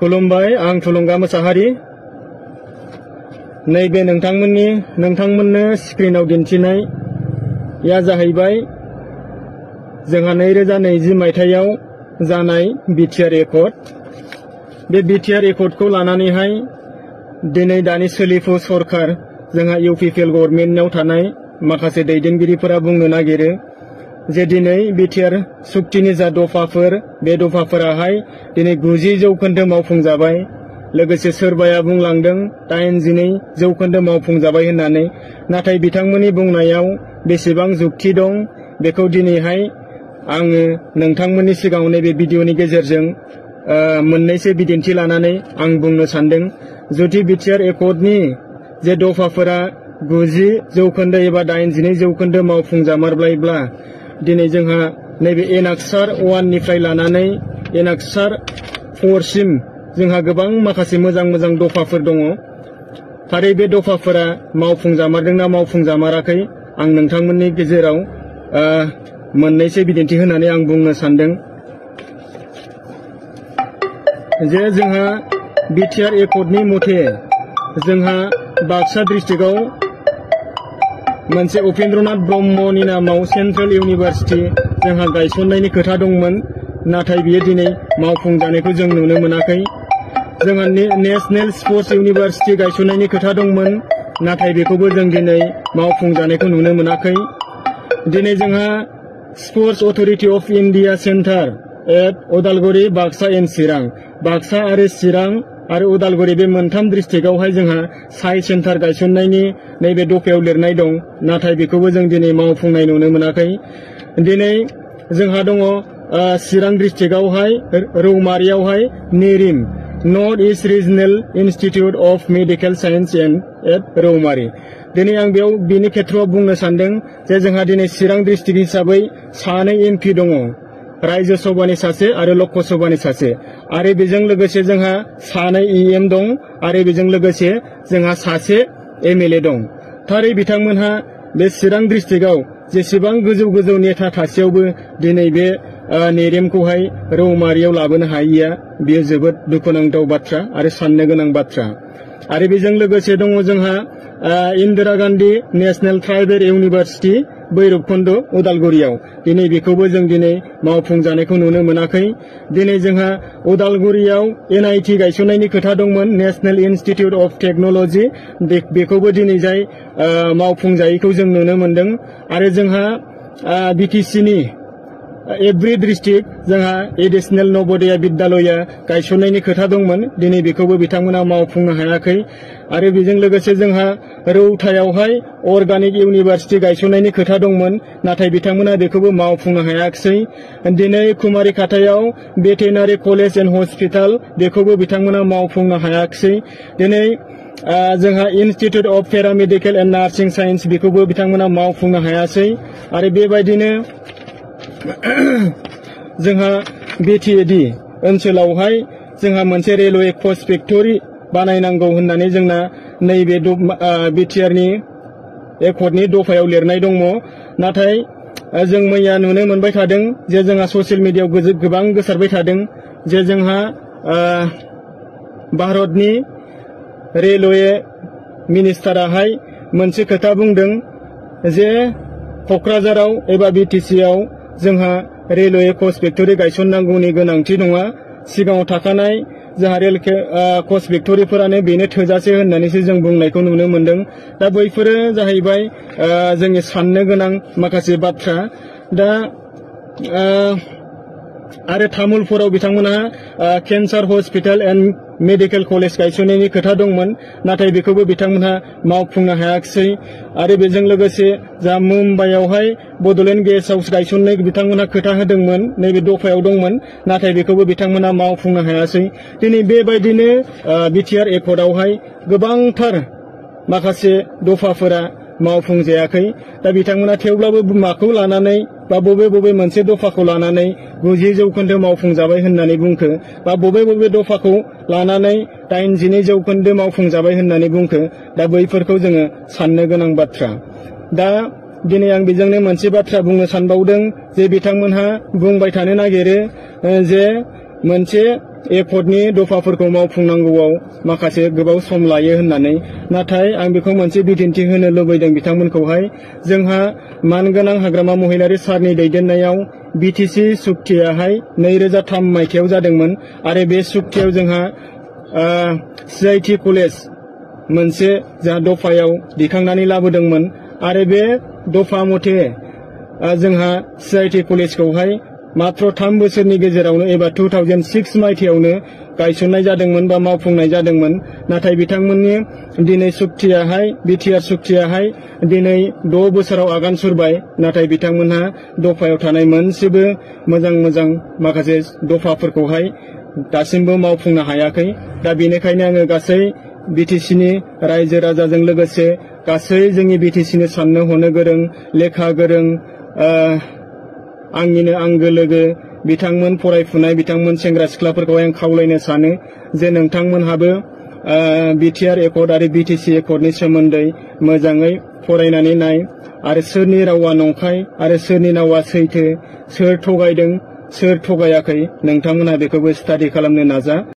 खुलुमबाय आं थुलुंगा मोसाहारि नैबे नोंथांमोननो स्क्रिनाव दिन्थिनाय या जाहैबाय जोंहा 2020 मायथाइयाव जानाय बिटिआर एकर्ड बे बिटिआर एकर्डखौ लानानैहाय दिनै दानि सोलिफु सरकार जोंहा इउपिपिएल गभर्नमेन्टआव थानाय माखासे दैदेनगिरिफोरा बुंनो नागिरो जे दिनै बिटिआर सुक्तिनि जा दफाफोर बे दफाफोराहाय दिनै 90% मावफुंजाबाय लोगोसे सोरबाया बुंलांदों 82% मावफुंजाबाय होननानै नाथाय बिथांमोननि बुंनायाव बेसेबां जुक्ति दं बेखौ दिनैहाय आङो नोंथांमोननि सिगाङाव नैबे भिडिअनि गेजेरजों मोननैसो बिदिन्थि लानानै आं बुंनो सानदों जुदि बिटिआर एकर्डनि जे दफाफोरा 90% एबा 82% मावफुंजामारबायब्ला दिनै जोंहा नैबे एनाक्सार 1 निफ्राय लानानै एनाक्सार 4 सिम जोंहा गोबां माखासे मोजां दफाफोर दङ थारै बे दफाफोरा मावफुंजामारदोंना मावफुंजामाराखै आं नोंथांमोननि गेजेराव मोननैसो बिदिन्थि होनानै आं बुंनो सानदों जे जोंहा बिटिआर एकर्डनि मथे जोंहा बाक्सा डिस्ट्रिक्टआव मोनसे उपेन्द्रनाथ ब्रह्मनि नामाव सेन्ट्रेल इउनिभार्सिटि जोंहा गायसननायनि खोथा दंमोन नाथाय बियो दिनै मावफुंजानायखौ जों नुनो मोनाखै जोंहा नेशनेल स्पर्ट्स इउनिभार्सिटि गायसननायनि खोथा दंमोन नाथाय बेखौबो जों दिनै मावफुंजानायखौ नुनो मोनाखै दिनै जोंहा sports authority of India centre at Udalguri Baksa and Chirang Baksa आरो चिरां आरो उदालगुरि बे मोनथाम डिस्ट्रिक्टआवहाय जोंहा साइ सेन्टार गायसननायनि नैबे दफायाव लिरनाय दं नाथाय बेखौबो जों दिनै मावफुंनाय नुनो मोनाखै दिनै जोंहा दङ चिरां डिस्ट्रिक्टआवहाय रौमारियावहाय NERIM north east regional institute of medical science at Raumari दिनै आं बेयाव बिनि खेथ्रआव बुंनो सानदों जे जोंहा दिनै चिरां डिस्ट्रिक्ट हिसाबै सानै एमपि दङ राज्य सभानि सासे आरो लक सभानि सासे आरो बेजों लोगोसे जोंहा सानै इएम दं आरो बेजों लोगोसे जोंहा सासे एमएलए दं थारै बिथांमोनहा बे चिरां डिस्ट्रिक्टआव जेसेबां गोजौ नेता थासेयावबो दिनै बे नेरेमखौहाय रौमारियाव लाबोनो हायैया बेयो जोबोद दुखुनांथाव बाथ्रा आरो साननो गोनां बाथ्रा आरो बेजों लोगोसे दङ जोंहा Indira Gandhi national tribal university Bhairabkund उदालगुरियाव दिनै बेखौबो जों दिनै मावफुंजानायखौ नुनो मोनाखै दिनै जोंहा उदालगुरियाव एनआईटी गायसननायनि खोथा दंमोन नेशनेल इन्स्टिट्यूट अफ टेक्नोलॉजी बेखौबो दिनै जाय मावफुंजायैखौ जों नुनो मोनदों आरो जोंहा बिटिसिनि एभ्रि डिस्ट्रिक्ट जोंहा एडिशनेल नवोदया विद्यालया गायसननायनि खोथा दंमोन दिनै बेखौबो बिथांमोना मावफुंनो हायाखै आरो बेजों लोगोसे जोंहा रौतायावहाय अर्गानिक इउनिभार्सिटि गायसननायनि खोथा दंमोन नाथाय बिथांमोना बेखौबो मावफुंनो हायाखै दिनै कुमारिखातायाव भेटेनारि कलेज एन्ड हस्पिटाल बेखौबो बिथांमोना मावफुंनो हायाखै दिनै जोंहा institute of paramedical and nursing science बेखौबो बिथांमोना मावफुंनो हायाखै आरो बेबायदिनो जोंहा बिटिएडि ओनसोलावहाय जोंहा मोनसे रेलवे कच फेक्टरि बानायनांगौ होननानै जोंना नैबे बिटिआरनि एकर्डनि दफायाव लिरनाय दङ नाथाय जों मैया नुनो मोनबाय थादों जे जोंहा ससियेल मिडियायाव गोबां गोसारबाय थादों जे जोंहा भारतनि रेलवे मिनिस्टाराहाय मोनसे खोथा बुंदों जे कक्राझाराव एबा बिटिसिआव जोंहा रेलवे कच फेक्टरि गायसननांगौनि गोनांथि नङा सिगाङाव थाखानाय जोंहा रेल कच फेक्टरिफोरानो बेनो थोजासे होननानैसो जों बुंनायखौ नुनो मोनदों दा बैफोरो जाहैबाय जोंनि साननो गोनां माखासे बाथ्रा दा आरो तामुलपुराव बिथांमोना cancer hospital and medical college गायसननायनि खोथा दंमोन नाथाय बेखौबो बिथांमोनहा मावफुंनो हायाखै आरो बेजों लोगोसे जा मुम्बाइआवहाय बडलेण्ड गेस्ट हाउस गायसननाय बिथांमोनहा खोथा होदोंमोन नैबे दफायाव दंमोन नाथाय बेखौबो बिथांमोनहा मावफुंनो हायाखै दिनै बेबायदिनो बिटिआर एकर्डआवहाय गोबांथार माखासे दफाफोरा मावफुंजायाखै दा बिथांमोना थेवब्लाबो माखौ लानानै बा बबे मोनसे दफाखौ लानानै 90% मावफुंजाबाय होननानै बुंखो बा बबे दफाखौ लानानै 82% मावफुंजाबाय होननानै बुंखो दा बैफोरखौ जोङो साननो गोनां बाथ्रा दा दिनै आं बेजोंनो मोनसे बाथ्रा बुंनो सानबावदों जे बिथांमोनहा बुंबाय थानो नागिरो जे मोनसे एकर्डनि दफाफोरखौ मावफुंनांगौआव माखासे गोबाव सम लायो होननानै। नाथाय आं बेखौ मोनसे बिदिन्थि होनो लुबैदों बिथांमोनखौहाय। जोंहा मानगोनां हाग्रामा महिलारि सारनि दैदेननायाव बिटिसि सुक्तियाहाय 2003 मायथाइयाव जादोंमोन आरो बे सुक्तियाव जोंहा CIT कलेज मोनसे जा दफायाव दिखांनानै लाबोदोंमोन आरो बे दफा मथे जोंहा CIT कलेजखौहाय मात्र 3 बोसोरनि गेजेरावनो एबा 2006 मायथाइयावनो गायसननाय जादोंमोन बा मावफुंनाय जादोंमोन। नाथाय बिथांमोननि दिनै सुक्तियाहाय बिटिआर सुक्तियाहाय दिनै 6 बोसोराव आगान सुरबाय। नाथाय बिथांमोनहा दफायाव थानाय मोनसेबो मोजां माखासे दफाफोरखौहाय दासिमबो मावफुंनो हायाखै। दा बेनिखायनो आङो गासै बिटिसिनि रायजो राजाजों लोगोसे गासै जोंनि बिटिसिनि साननो हनो गोरों लेखा गोरों आंनिनो आंगो लोगो बिथांमोन फरायफुनाय बिथांमोन सेंग्रा सिख्लाफोरखौ आं खावलायनो सानो जे नोंथांमोनहाबो बिटिआर एकर्ड आरो बिटिसि एकर्डनि सोमोन्दै मोजाङै फरायनानै नाय आरो सोरनि रावा नंखाय आरो सोरनि रावा सैथो, सोर थगायदों सोर थगायाखै नोंथांमोनहा बेखौबो स्टाडि खालामनो नाजा।